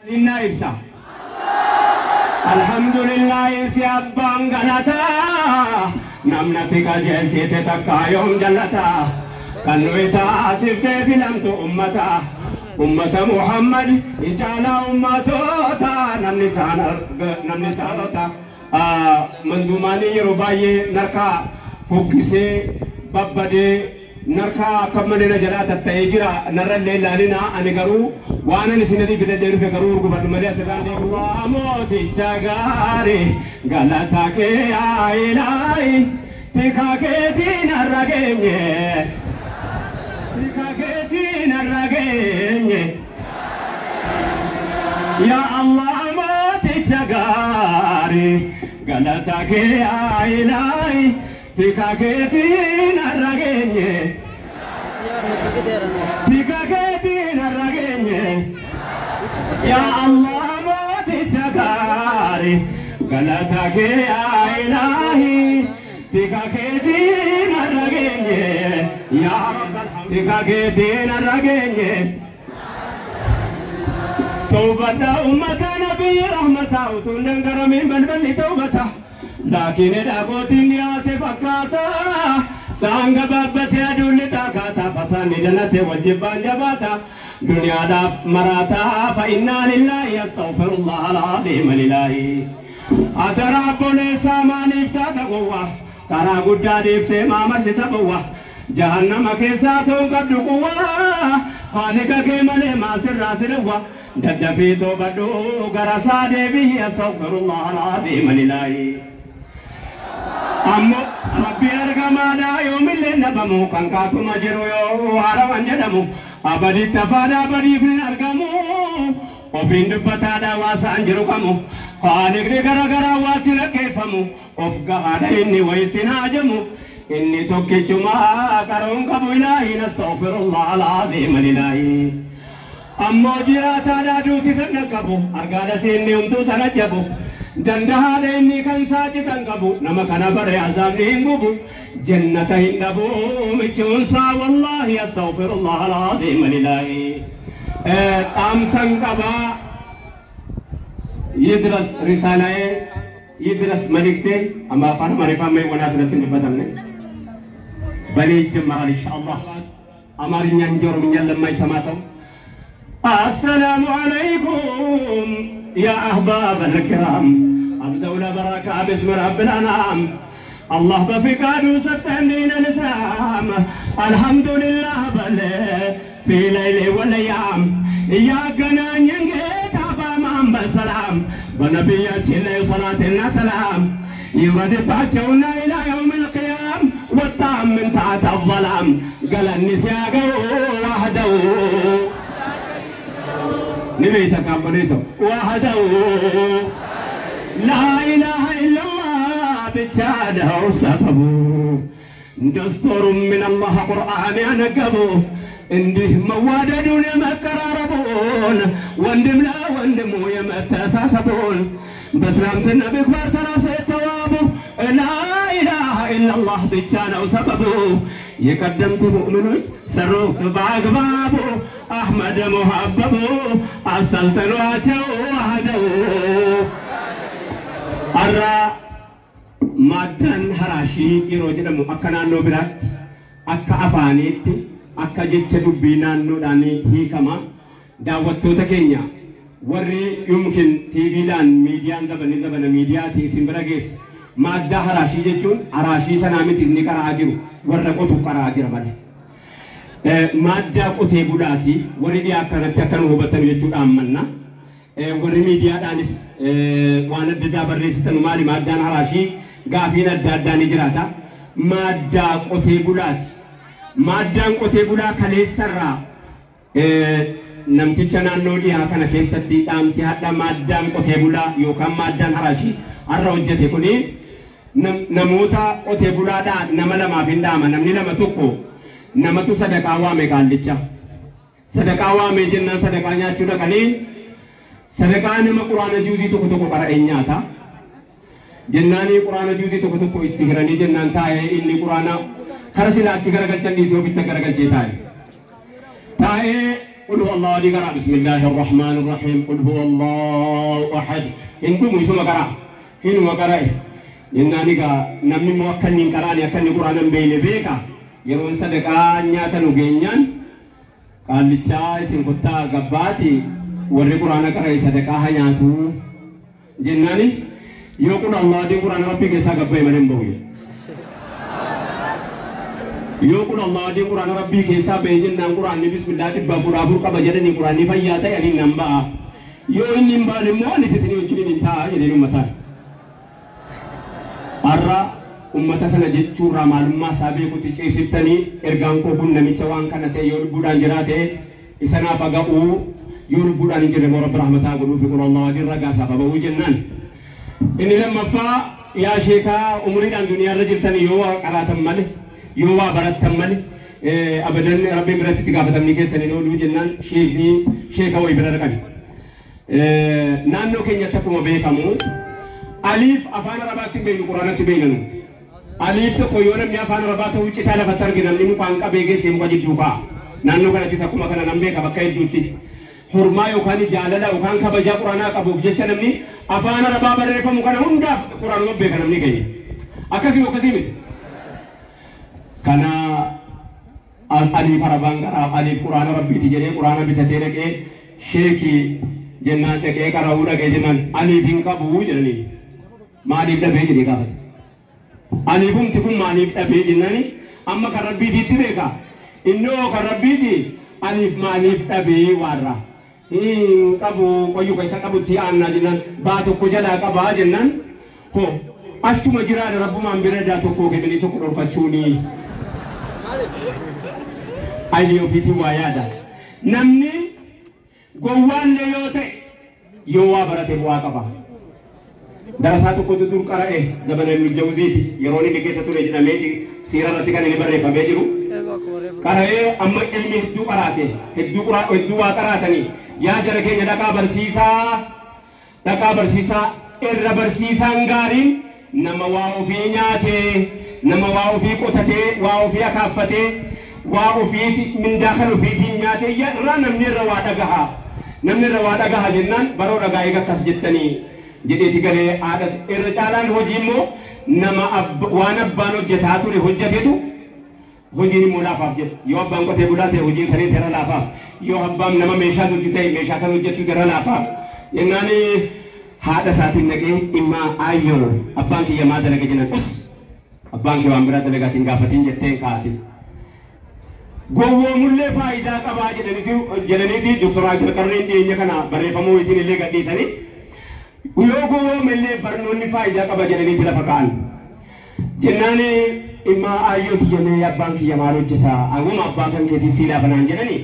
Innaa ibsa. Alhamdulillah si abbaan galataa namnati qajeelchite takkaa yoom jallataa kan nuyi taasiftee filamtu ummata ummata Muhammad icaalaa ummatoota namni isaan namni isaanota manzuumaanii yeroo baay'ee narkaa fuggisee babbadee narkaa akka malee na jalaa tatta'ee jira narra illee ilaalina ani garuu waan ani isin fidadhee dhufe garuu urgufadhu malee asirraan deemu. Allah mooticha gaarii galata kee yaa ilaahi tika keetiin har'a geenye tika keetiin har'a geenye yaa Allah mooticha gaarii galata kee yaa ilaahi tika keetiin har'a geenye tika keetiin har'a geenye yaa Allah mooticha gaarii galata kee yaa ilaahi tika keetiin har'a geenye yaa Rabbal tika keetiin har'a geenye توبة أمة نبي رحمة وتندن كرمين بل بل توبة لكن دعوتين يا تفكاتا سانغ بابتي أدول تاكاتا فساني جنة وجبان جباتا دنيا داف مراتا فإنا لله يستغفر الله العظيم لله أترى بوليسا ساماني افتاتا قوة كرا قدا ديفتي ما مرسي تبوة جهنم كيساتهم قد قوة خالق كيمالي مالت الراس لوة ددفي توبدو غرسا ديبي استغفر الله العظيم لله أمو ربي أرغمانا يوم اللي نبمو كان كاتو مجرو يو هاروان جدمو أبدي تفادا بدي فين أرغمو وفين دبتادا واسان جرو كمو خالق دي غرا غرا واتنا كيفمو أفقهادا إني ويتنا جمو إني توكي چما كرون كبو إلهي نستغفر الله العظيم لله أمو جراتا دوتي سنقبو أرغادا سيني أمتو سنجبو دندها إني كان ساجتن قبو نما كان بري عذاب نينغبو جنة هندبو مچونسا والله أستغفر الله العظيم لله أمسن قبا يدرس رسالة يدرس ملكته أما فانا مريفا ما وناسلة نبتمني بني جمال إن شاء الله أمارين ينجر من يلم ما يسمى سو السلام عليكم يا أحباب الكرام أبدأ بركة باسم رب الأنعام الله بفقاد ستهنين الإسلام الحمد لله بل في ليل والأيام يا قنان ينقيت أبا بسلام بنبياتي الله صلاة سلام يرد باجونا إلى يوم القيام والطعم من تحت الظلام قال النساء وحده نبيتك أبو وحده لا إله إلا الله بجاده سببه دستور من الله قرآن ينقبه እንዲህ መዋደዱን የመቀራረቡን ወንድም ለወንድሙ የመተሳሰቡን በእስላም ስነ ምግባር ተላብሰው የተዋቡ ላኢላሃ ኢላላህ ብቻ ነው ሰበቡ። የቀደምት ሙእሚኖች ሰሩት በአግባቡ አሕመድ ሙሀበቡ አሰልጥኗቸው ዋህደው አራ maaddaan haraashii yeroo jedhamu akka naannoo biraatti akka afaaniitti akka jecha dubbii naannoodhaan hiikama. Daawwattoota keenya warri yumkin tiiviidhaan miidiyaan zabani zabana miidiyaati isin bira geessu maaddaa haraashii jechuun haraashii sanaa miti inni qara'aa jiru warra qotu qara'aa jira malee. Maaddaa qotee bulaati warri dhiyaa akkanatti akka nu hubatan jechuudhaan manna. Warri miidiyaadhaanis waan adda addaa barreessitan maali maaddaan haraashii gaafiin adda addaa ni jiraata. Maaddaa qotee bulaati. Maaddaan qotee bulaa kaleessarraa namticha naannoo dhiyaa kana keessatti dhaamsi hadha maaddaan qotee bulaa yookaan maaddaan haraashii har'a hojjete kuni namoota qotee bulaadhaa nama lamaaf hin dhaama. Namni lama tokko namatu sadaqaa waame qaallicha. Sadaqaa waame jennaan sadaqaa nyaachuu dhaqanii sadaqaa nama quraana juuzii tokko tokko qara'ee nyaata. Jennaanii quraana juuzii tokko tokko itti hiranii jennaan taa'ee inni quraana kara silaa achi garagalchan dhiisee ofitti garagalchee taa'e. Taa'ee قل هو الله دي قرأ بسم الله الرحمن الرحيم قل هو الله أحد هندو ميسوما قرأ هندو ما قرأ إنني قا نمني موكلني قراني أكني قرآن بين بيكا يرون صدقة نياتا نجينيان قال لي سين كتا قباتي وري قرآن قرأ صدقة هنياتو جناني يقول الله دي قرآن ربي كيسا قبي من بوي يقول الله دي قرآن ربي كيسا بيجن نام قرآن بسم الله تبا قرآن قبا جدني قرآن فياتا يعني نمبا يو إن نمبا نمو نسيسني وجني ننتا يدين أمتا أرى أمتا سنة جتشورا معلومة سابي كنت تشيستني إرغان كو كن نميتش وان كانت يور بودان جراته إسنا فقاو يور بودان جرم رب رحمتا قلو في قرآن الله دي رقا سابا جنان إني لما فا يا شيخا عمري عن دنيا رجل تاني يوا قراتم مالي يوا براتم مالي أبداً ربي مرتي تقافتم نيكي سنينو لو جنان شيخني شيخا ويبرا رقمي نانو كن يتكم بيكمو أليف أفان رباتي بين القرآن بيننا أليف تقويونا ميا أفان رباته وجه تالا فتر جنان لمو كان كبيجي سيم كذي جوكا نانو كان تيسا كم كان نمبي كبكاي دوتي حرمة يوكاني جاللا وكان كبجا قرآن كبوك جتشنمني أفان ربا بريفا مكان هندا قرآن مبي كان نمني كي أكاسي وكاسي مت كنا أليف ربان أليف قرآن ربي تجري قرآن بتتيرك إيه شيخي جنان تك كراولا كجنان أليفين كبو جناني ما أليف ده بيجي كافت أليفهم تكون ما أليف ده بيجي جناني أما كربي دي تبيكا إنه كربي دي أليف ما أليف ده بي وارا إن كابو كيو كيسا كابو تيان نجنان باتو كجلا كبا جنان هو أشتو مجرى رب ما أمبرة داتو كوكي بني تو كرر كچوني أيو فيتي وايادا نمني قوان ليوتي يوا براتي بواقبا درساتو كنت دور قرأه زمن الجوزيتي يروني بكيسة تولي جناميتي سيرة رتكان اللي بري فبيجرو قرأه أما علمي هدو قرأته هدو قرأ هدو قرأتني يا جركي ندقا برسيسا دقا برسيسا إر برسيسا انغارين نما واو في نياتي نما واو في قوتتي واو في أكافتي واو في من داخل في نياتي يا رنا من روادا نمني روادا غها جنان برو رغايغا كاس جتني جديتي غري عادس ارجالان هجيمو نما اب وان ابانو جتاتو لحجتيتو هجيني مولافاف جت يو ابان كوتي بولاتي هجين سني ترى لافاف يو ابام نما ميشا جتي ميشا سن جتو ترى لافاف يناني هذا ساتين نگي اما ايو ابان كي يما دلغ جنان اس ابان كي وان برا دلغاتين غافتين جتين كاتين gowwoomullee faayidaa qabaa jedhaniiti Dr. Abdulqarniin dhiyeenya kana barreeffamuu ittiin illee gadhiisanii yoo gowwoomillee barnoonni faayidaa qaba jedhaniiti lafa ka'an. Jennaan imma ayyooti jennee abbaan kiyya maal hojjeta anguma abbaa kan keetii sii laafanaan jedhanii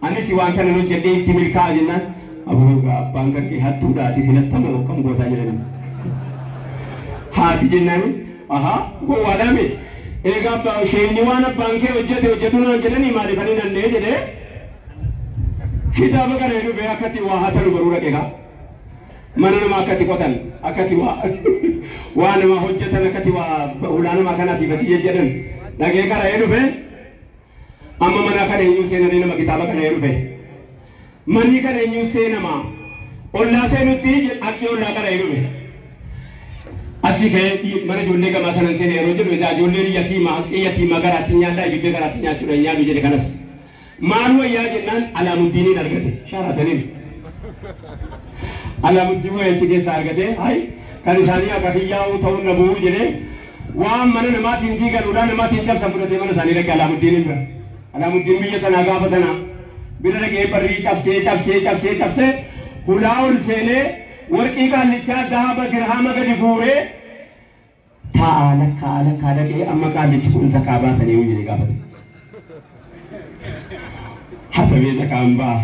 anis waan sana hojjedhee itti milkaa'a jennaan aboo abbaan kan kee hattuudhaati sinattamoo akkam gootaa jedhanii. Haati jennaan ahaa gowwaadhaame. Egaa sheeyni waan abbaan kee hojjete hojjetu naan jedhanii maaliifanii nannee jedhee kitaaba kana jedhu bee akkatti waa hatanu baruu dhaqe kaa mana namaa akkatti qotan akkatti waa namaa hojjetan akkatti waa hulaa namaa kana asiifati jedhan dhaqee kara dhufe amma mana kana eenyu seenanii nama kitaaba kana dhufe manni kana eenyu seenama ollaa seenutti akki ollaa kana dhufe achi ka'ee mana ijoollee gamaa sanan seene yeroo jedhu edaa ijoolleen yatiima haqqii yatiima garaatti nyaadhaa ibiddee garaatti nyaachuudha nyaadu jedhe kanas maal wayyaa jennaan Alaamuddiniin argate shaarataniin Alaamuddiin wayyaa achi keessaa argate hay kan isaanii akka kiyyaa'uu ta'uu na bu'uu jedhee waan mana namaatiin diigaluudhaan namaatiin cabsan fudhatee mana isaanii dhaqe Alaamuddiniin bira Alaamuddin biyya sanaa gaafa sanaa bira dhaqee barrii cabsee cabsee cabsee cabsee hulaa ol seenee warqii qaallichaa dahaba dirhama gadi guuree ta'a lakkaa lakkaa dhaqee amma qaallichi kun zakaa baasanii yoo jedhee gaafate. Hatamee zakaan ba'a.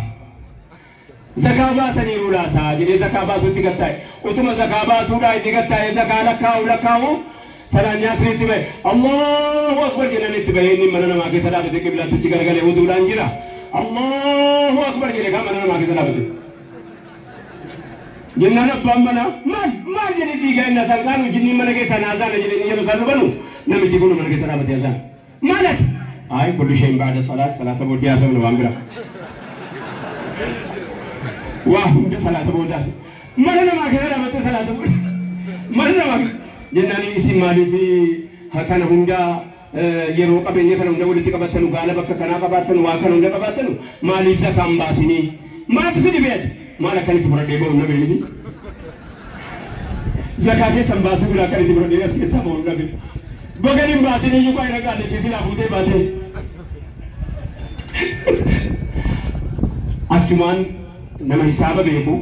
Zakaa baasanii laataa jedhee zakaa baasuutti gattaa'e. Utuma zakaa baasuudhaa itti gattaa'e zakaa lakkaa'u lakkaa'u sanaan nyaasni itti bahe Allahu akbar jedhan itti bahee inni mana namaa keessa dhaabate qiblaattichi garagalee wuduudhaan jira. Allahu akbar jedhee kan mana namaa keessa dhaabate. Jennaan abbaan manaa maal maal jedhee fiigaa inni asaan qaanu jinniin mana keessa naasaana jedhee yeroo isaan dhufanu namichi kun mana keessa dhaabate asaan maal ati? Ay kullu shay'in ba'da salaat salaata booddee haasofna waan bira. Waa hunda salaata boodaas mana namaa keessa dhaabattee salaata booda mana namaa jennaan isin maaliif kana hunda yeroo qabeenya kana hunda walitti qabattanu gaala bakka kanaa qabattanu waa kana hunda qabattanu maaliif zakaan baasinii maaltu si dhibeet maal akkanitti fudhadhee ba'u na beekni zakaa keessan baasuu bira akkanitti fudhadhee as keessaa ba'u na beekni bagan hin baasinii iyyuu qaayina qaallichi silaa fuutee baatee achumaan nama hisaaba beeku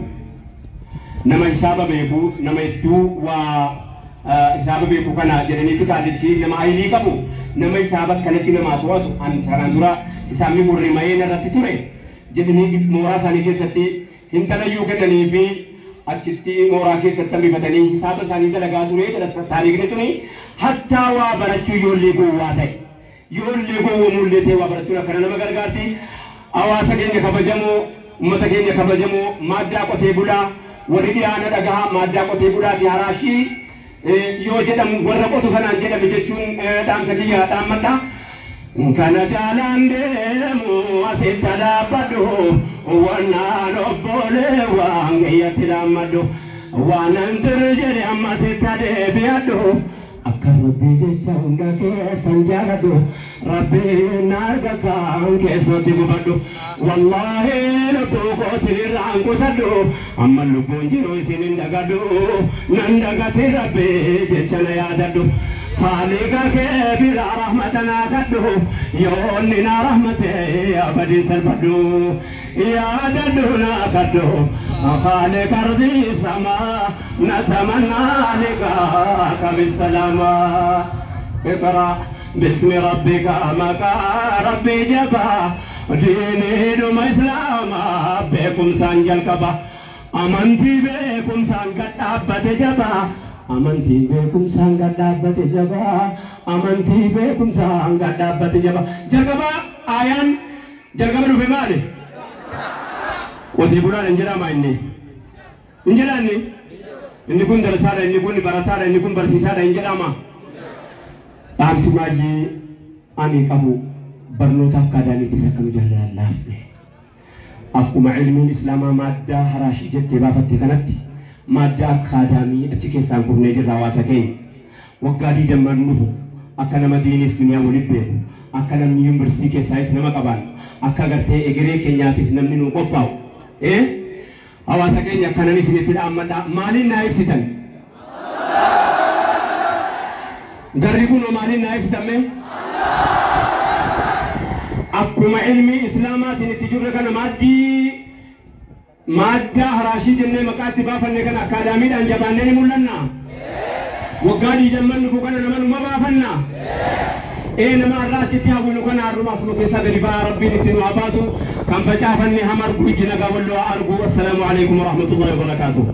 nama hisaaba beeku nama hedduu waa hisaaba beeku kana jedhaniiti qaallichi nama ayilii qabu nama hisaaba akkanatti namaa to'atu an kanaan dura hisaabni kun rimayee narratti ture jedhanii mooraa isaanii keessatti hintalayyuu kennanii fi achitti mooraa keessatti hambifatanii hisaaba isaanii dalagaa ture jedha taariikni suni hattaa waa barachuu ijoollee gowwaa ta'e ijoollee gowwoomullee ta'e waa barachuun akkana nama gargaarti hawaasa keenya kabajamoo ummata keenya kabajamoo maaddaa qotee bulaa warri dhiyaana dhagahaa maaddaa qotee bulaati haraashii yoo jedhamu warra qotu sanaan jedhame jechuun dhaamsa kiyya dhaammadha. Kana jaalaan deemu asitti dhaabbadhu wannaan obbolee waan kiyyatti dhaammadhu waanan turu jedhe amma asitti deebi'adhu akka rabbii jecha hunda keessan jaaladhu rabbiin arga kaan keessatti gubadhu wallaahi lubbuu koo isinirraan qusadhu amma lubbuun jiru isin hin dagadhu nan dagati rabbii jecha na yaadadhu خالق كبير رحمتنا كدو يوننا رحمته يا بدي سلبدو يا ددنا كدو خالق أرضي سما نتمنى لقاك بالسلامة اقرأ باسم ربك مكا ربي جبا ديني دم إسلام بكم سانجل كبا أمنتي بكم سانجل أبت جبا amantii beekumsaan gad dhaabbate jabaa amantii beekumsaan gad dhaabbate jabaa jalqaba ayaan jalqaba dhufe maali qotee bulaan hin jedhama inni hin jedhaanni inni kun darasaadha inni kun barataadha inni kun barsiisaadha hin jedhama dhaamsi baay'ee ani qabu barnoota akkaadaamiitis akkam jaalalaa laafne akkuma ilmiin islaamaa maaddaa haraashii jettee baafatte kanatti maaddaa akkaadaamii achi keessaan kufnee jirra hawaasa keenya waggaa 20 dhufu akka nama diinis duniyaa waliin beeku akka namni yuunivarsiitii keessaayis nama qabaan akka gartee egeree keenyaatis namni nuu qophaa'u hawaasa keenya akkanan isinitti dhaammadha maaliin naa ibsitan garri kunoo maaliin naa ibsitan mee akkuma ilmi islaamaatiin itti jirre kana maaddii maaddaa haraashii jennee maqaa itti baafanne kana akkaadaamiidhaan jabaannee ni mul'anna waggaa 20 dhufu kana nama numa baafanna nama irraa achitti hawwinu kana har'uma asuma keessaa gadi ba'aa rabbiin itti nu haa baasu kan facaafanne hama argu ijji nagaa walloo haa argu assalaamu alaikum warahmatullahi wabarakaatuh.